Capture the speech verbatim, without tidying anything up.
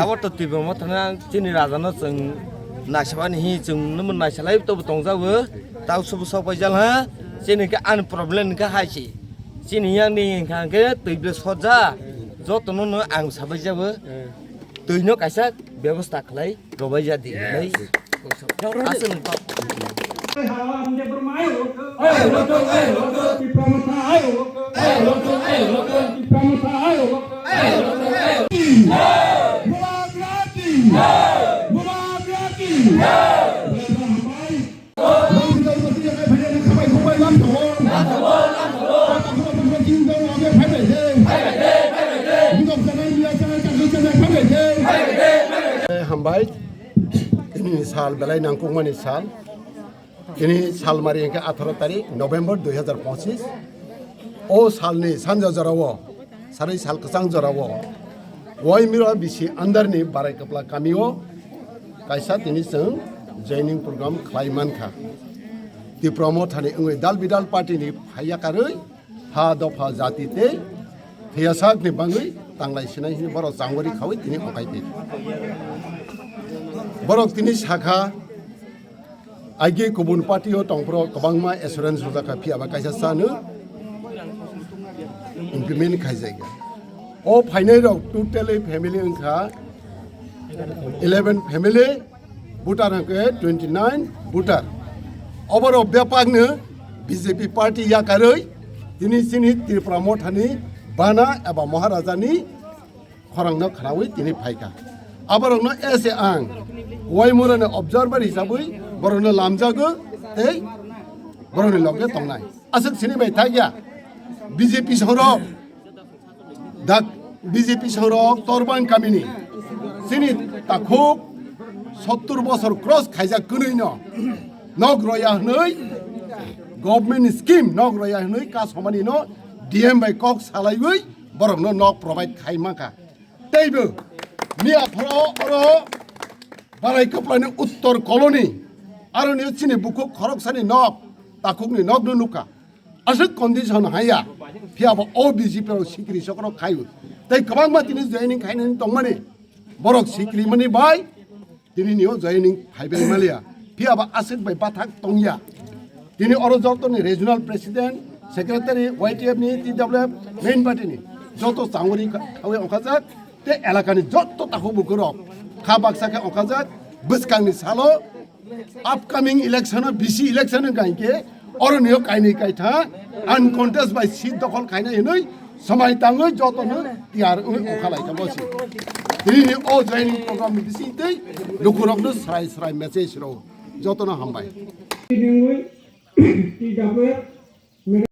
Abo to twibo mo thana chini raja no chwng naisabani hi chwng no naisa lai to tong jago. Tau subu sok bai jal ha. Chini ke an problem ke hai si. Chini yang ni kha ke twibo soja. Joto no no ang sabai jago. Twi no kaisa bebosta khlai robai ja di. Aswng. Hambai, tini sal belai nangkukmani sal. Tini salmari hwnkhe atharo tarik November dui hazar pochisni. O salni sanja jorao, sarwi sal kwchang jorao, Waimura bisi andarni Barai Kwpla kamio kaisa tini chwng joining program khlai mankha. Tipra Mothani wngwi dal bidal partyni phaiya karwi ha dopha jati tei thwiyasakni bangwi tanglai sinai hwnwi borok changori khaui tini okai twi. Borok tini sakha, aige kubun party o tongphuru kwbangma assurance rwjakha, phiya ba kaisa chano implement khaijakya. O phainai rok totally family wngkha eleven family, voter hwnkhe twenty nine voter. Oborok bebakno B J P party yakarwi tini chini Tripura Mothani bana eba Maharajani khorangno khwnaui tini phaikha. Aborokno ese ang Waimurani observer hisabwi borokno lamjago tei borokni loge tongnai. Aswk sini bai thakya B J P sorok. Dak B J P sorok Torbang kamini chini takhuk sottur bosor cross khaijak kwnwi no nok roya hwnwi government scheme nok roya hwnwi kasomani no D M bai kok salaiwi borokno nok provide khai mankha. Teibo miya phoro oro Barai Kwplani Uttor Colony aroni chini bukhuk khoroksani nok, takhukni nokno nukha. Aswk condition haya, phiya bo o B J P rok sikiri sokrok khaio. Tei kwbangma tini joining khainani tongmani, borok sikiri mani bai tini nio joining phaibai maliya. Phiya bo aswk bai bathak tongya. Tini oro joto ni regional president, secretary, Y T F ni, T W F, main party ni joto changori kha-, khawi ongkhajak, tei elaka ni joto takhuk bukhuk rok kha baksa khe ongkhajak, bwskang ni salo upcoming election o, B C election o gain khe oro nio kainwi kaitha uncontest bai seat dokhol khainai hwnwi swmai tangwi joto no tiyar wngwi ongkha lai kha bosi. Tini ni o joining program ni bising tei lukurok no srai srai message rw joto no hambai. T W F